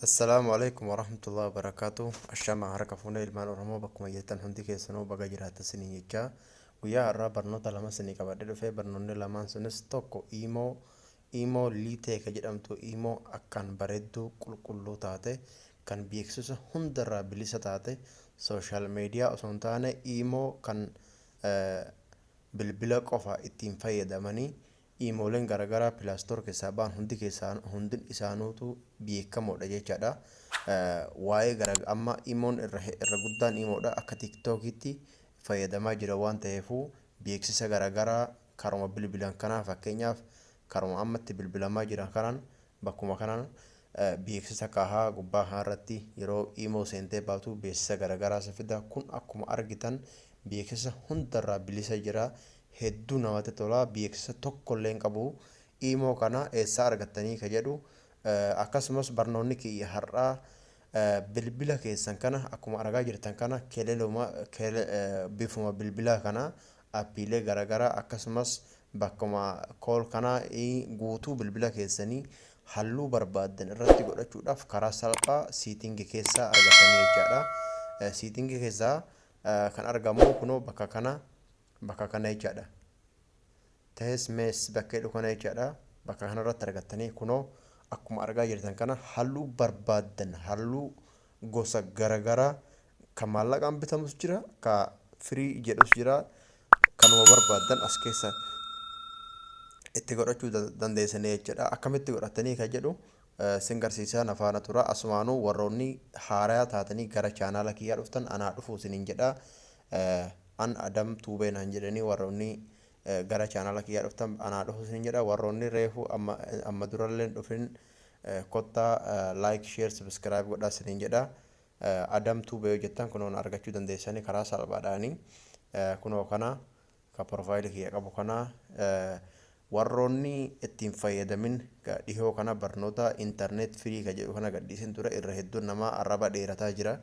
Assalaamu alaikum warahmatullahi wabarakaatu. Ashama harka fuunee ilmaan Oromoo bakkuma jirtan hundi keessanuu baga jiraattan isiniin jechaa. Guyyaa har'aa barnoota lama isinii qabadhee dhufee, barnoonni lamaan sunis tokko Imo Lite ka jedhamtu, Imo akkaan bareedduu qulqulluu taate, kan beeksisa hundarraa bilisa taate, social media osoo hin taane Imo kan bilbila qofa ittiin fayyadamanii, Imooleen garaagaraa Play Store keessaa ba'an hundi keessaa hundi isaanuutu beekamoodha jechaadha. Waa'ee gara amma Imoon irra guddaan Imoodha, akka TikTokiitti fayyadamaa jira waan ta'eefuu beeksisa garaagaraa karuma bilbilan kanaa, fakkeenyaaf karuma ammatti bilbilamaa jiran kanaan, bakkuma kanaan beeksisa kahaa gubbaa kanarratti yeroo Imo seentee baatu beeksisa garaagaraa si fida. Kun akkuma argitan beeksisa hundarraa bilisa jira. Hedduu namatti tola, beeksisa tokkollee hin qabu. Imo kana eessaa argattanii ka jedhu, akkasumas barnoonni kiyya har'aa bilbila keessan kana akkuma argaa jirtan kana keleluma bifuma bilbilaa kana appiilee garaagaraa, akkasumas bakkuma call kana guutuu bilbila keessanii halluu barbaaddan irratti godhachuudhaaf karaa salphaa setting keessaa argatanii jechaadha. Setting keessaa kan argamu kunoo bakka kana jechaadha. Themes bakka jedhu kana jechaadha. Bakka kanarratti argattanii kunoo akkuma argaa jirtan kana halluu barbaaddan, halluu gosa garaagaraa, kan maallaqaan bitamus jira, ka free jedhus jira, kanuma barbaaddan as keessa itti godhachuu dandeessanii jechuudha. Akkamitti godhatanii kan jedhu sin garsiisaa, na faana tura. Asumaanuu warroonni haaraa taatanii gara chaanaala kiyyaa dhuftan anaa dhufuu isiniin jedha. An Adam Tuubee naan jedhanii warroonni gara chaanaala kiyyaa dhuftan anaa dhufuu isiniin jedha. Warroonni reefu amma durallee dhufin kottaa like, share, subscribe godhaa isiniin jedha. Adam Tuubee yoo jettan kunoon argachuu dandeessanii karaa salphaadhaanii, kunoo kana ka profile kiyya qabu kana. Warroonni ittiin fayyadamin, dhihoo kana barnoota internet free ka jedhu kana gadhiisin ture, irra hedduun namaa arraba dheerataa jira.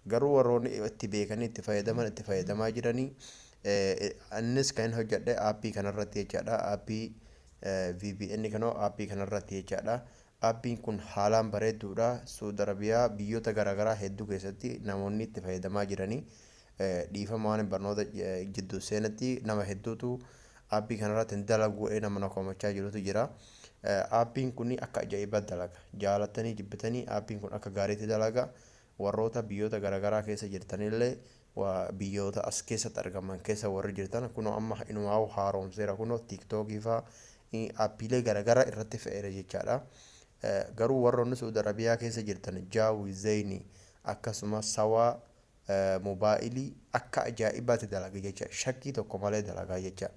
Garuu warroonni itti beekanii itti fayyadaman itti fayyadamaa jiranii. Innis kan inni hojjedhe aappii kanarratti jechaadha. Aappii VPN kanoo aappii kanarratti jechaadha. Aappiin kun haalaan bareedduudha. Suudi Arabiyaa biyyoota garaagaraa hedduu keessatti namoonni itti fayyadamaa jiranii. Dhiifama, waan barnoota jidduu seenatti nama hedduutu aappii kanarratti hin dalagu nama na komachaa jirutu jira. Aappiin kun akka ajaa'ibaa dalaga. Jaalattanii jibbitanii aappiin kun akka gaariitti dalaga. Warroota biyyoota garaagaraa keessa jirtanillee, biyyoota as keessatti argaman keessa warri jirtan, kunoo amma inumaa'u haaromseera, kunoo TikTokii fa'aa aappiilee garaagaraa irratti fe'eera jechaadha. Garuu warroonni Suudi Arabiyaa keessa jirtan Jawwy, Zain, akkasumas Sawaa Mobaayilii akka ajaa'ibaatti dalaga jecha, shakkii tokko malee dalagaa jecha.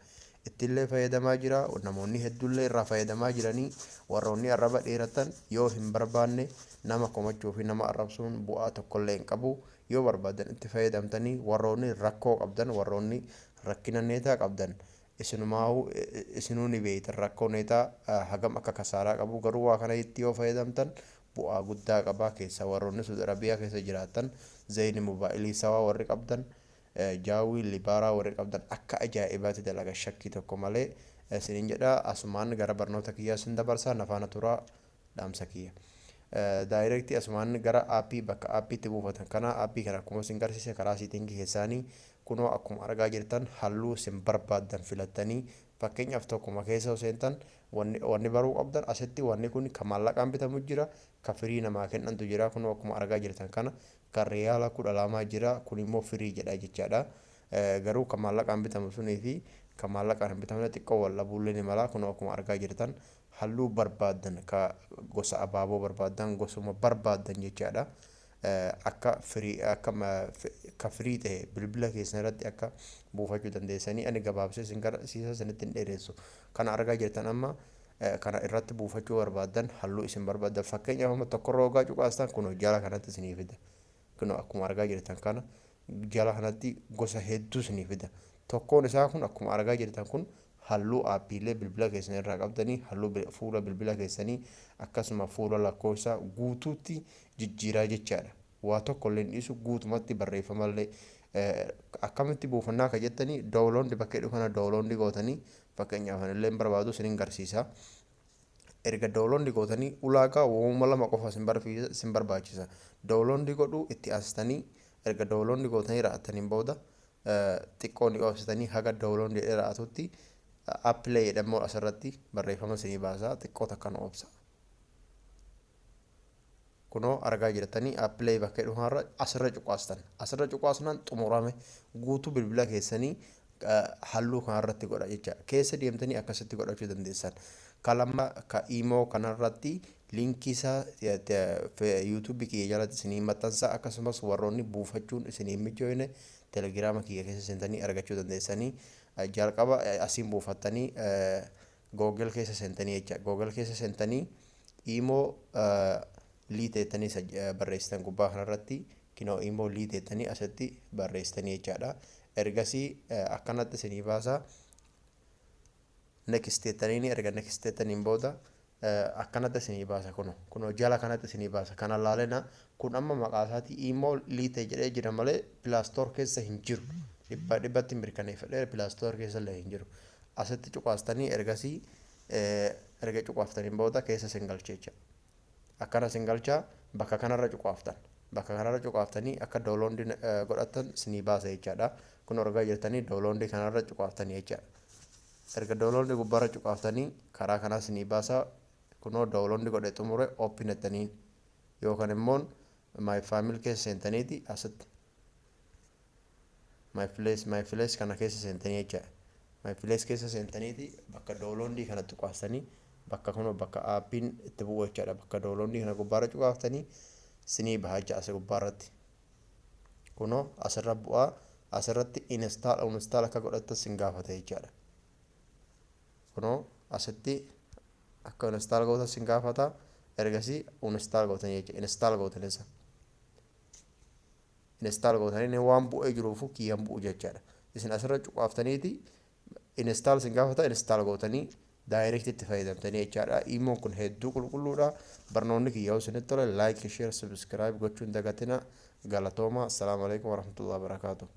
Ittillee fayyadamaa jira, namoonni hedduullee irraa fayyadamaa jiranii. Warroonni arraba dheeratan yoo hin barbaanne nama komachuu fi nama arrabsuun bu'aa tokkollee hin qabu. Yoo barbaadan itti fayyadamtanii, warroonni rakkoo qabdan, warroonni rakkina neetaa qabdan, isinumaa'uu isinuu ni beektan rakkoo neetaa hagam akka kasaaraa qabu. Garuu waa kana itti yoo fayyadamtan bu'aa guddaa qabaa. Keessaa warroonni Suudi Arabiyaa keessa jiraatan Zain Mobaayilii, Sawaa warri qabdan, Jawwy Lebara warri qabdan akka ajaa'ibaatti dalaga shakkii tokko malee isiniin jedha. Asumaan gara barnoota kiyyaa isin dabarsaa, nafaana turaa dhaamsa kiyya. Direct asumaan gara aappii, bakka aappiitti buufatan kana, aappii kana akkuma isin garsiise karaa setting keessaanii kunoo akkuma argaa jirtan halluu isin barbaaddan filattanii, fakkeenyaaf tokkuma keessa seentan, wanni baruu qabdan asitti wanni kun kan maallaqaan bitamu jira, ka free namaa kennantu jira. Kunoo akkuma argaa jirtan kana kan riyaala 12 jira, kun immoo free jedha jechaadha. Garuu kan maallaqaan bitamu sunii fi kan maallaqaan hin bitamne xiqqoo wal dhabuullee ni mala. Kunoo akkuma argaa jirtan halluu barbaaddan, ka gosa abaaboo barbaaddan, gosuma barbaaddan jechaadha. Akka free, akka ka free ta'e bilbila keessan irratti akka buufachuu dandeessanii ani gabaabsee isin garsiisa, isinitti hin dheeressu. Kana argaa jirtan amma kana irratti buufachuu barbaaddan, halluu isin barbaaddan, fakkeenyaaf amma tokkorra hoggaa cuqaastan kunoo jala kanatti isinii fida. Kunoo akkuma argaa jirtan kana jala kanatti gosa hedduu isinii fida. Tokkoon isaa kun akkuma argaa jirtan kun halluu aappiilee bilbila keessan irraa qabdanii, halluu fuula bilbila keessanii, akkasuma fuula lakkoofsa guutuutti jijjiiraa jechaadha. Waa tokko illee hin dhiisu, guutumatti barreeffamallee. Akkamitti buufannaa ka jettanii, download bakka jedhu kana download gootanii, fakkeenyaaf ani illee hin barbaadu, isiniin garsiisa. Erga download gootanii ulaagaa wooma lama qofa isin barbaachisa. Download godhuu itti aansitanii, erga download gootanii raa'attaniin booda xiqqoo ni obsitanii haga download jedhee raa'atutti apply jedhamoo asirratti barreeffama isinii baasaa, xiqqoo takka nu obsa. Kunoo argaa jirtanii, apply bakka jedhu asirra cuqaastan. Asirra cuqaasnaan xumurame, guutuu bilbila keessanii halluu kanarratti godha jecha. Keessa deemtanii akkasitti godhachuu dandeessan. Kalama ka Imo kanarratti liinkii isaa YouTube kiyya jalatti isinii maxxansa. Akkasumas warroonni buufachuun isinii mijoofne Telegiraama kiyya keessa seentanii argachuu dandeessanii. Jalqaba asiin buufattanii Google keessa seentanii jecha. Google keessa seentanii Imo Lite jettanii barreessitan. Gubbaa kanarratti kinoo Imo Lite jettanii asitti barreessitanii jechaadha. Ergasii akkanatti isinii baasa. Next jettaniini, erga next jettaniin booda akkanatti isinii baasa. Kuno jala kanatti isinii baasa. Kana laalena, kun amma maqaa isaatii Imo Lite jedhee jira malee Play Store keessa hin jiru. Dhibba dhibbatti mirkaneeffadhee Play Store keessa illee hin jiru. Asitti cuqaastanii, ergasii erga cuqaaftaniin booda keessa isin galcha jecha. Akkana isin galchaa, bakka kanarra cuqaaftan. Bakka kanarra cuqaaftanii akka download godhattan isinii baasa jechaadha. Kun argaa jirtanii, download kanarra cuqaaftanii jechaadha. Erga download gubbaarra cuqaaftanii karaa kanaa isinii baasa. Kunoo download godhe xumure, open jettaniin yookaan immoo my file keessa seentaniiti asitti my files kana keessa seentanii jechaadha. My files keessa seentaniiti bakka download kana cuqaastanii, bakka kunoo bakka aappiin itti bu'u jechaadha. Bakka download kana gubbaarra cuqaaftanii isinii baha jecha as gubbaarratti. Kunoo asirra bu'aa, asirratti install install akka godhattan sin gaafata jechaadha. Kunoo asitti akka install gootan sin gaafata. Ergasii install gootanii jecha, install gootan isa. Install gootanii waan bu'ee jiruufu kiyyaan bu'u jechaadha. Isin asirra cuqaaftaniiti install sin gaafata, install gootanii direct itti fayyadamtanii jechaadha. Imoon kun hedduu qulqulluudha. Barnoonni kiyya yoo isinitti tole like, share, subscribe gochuun dagatina. Galatooma. Assalaamu alaikum warahmatullahi wabarakaatuh.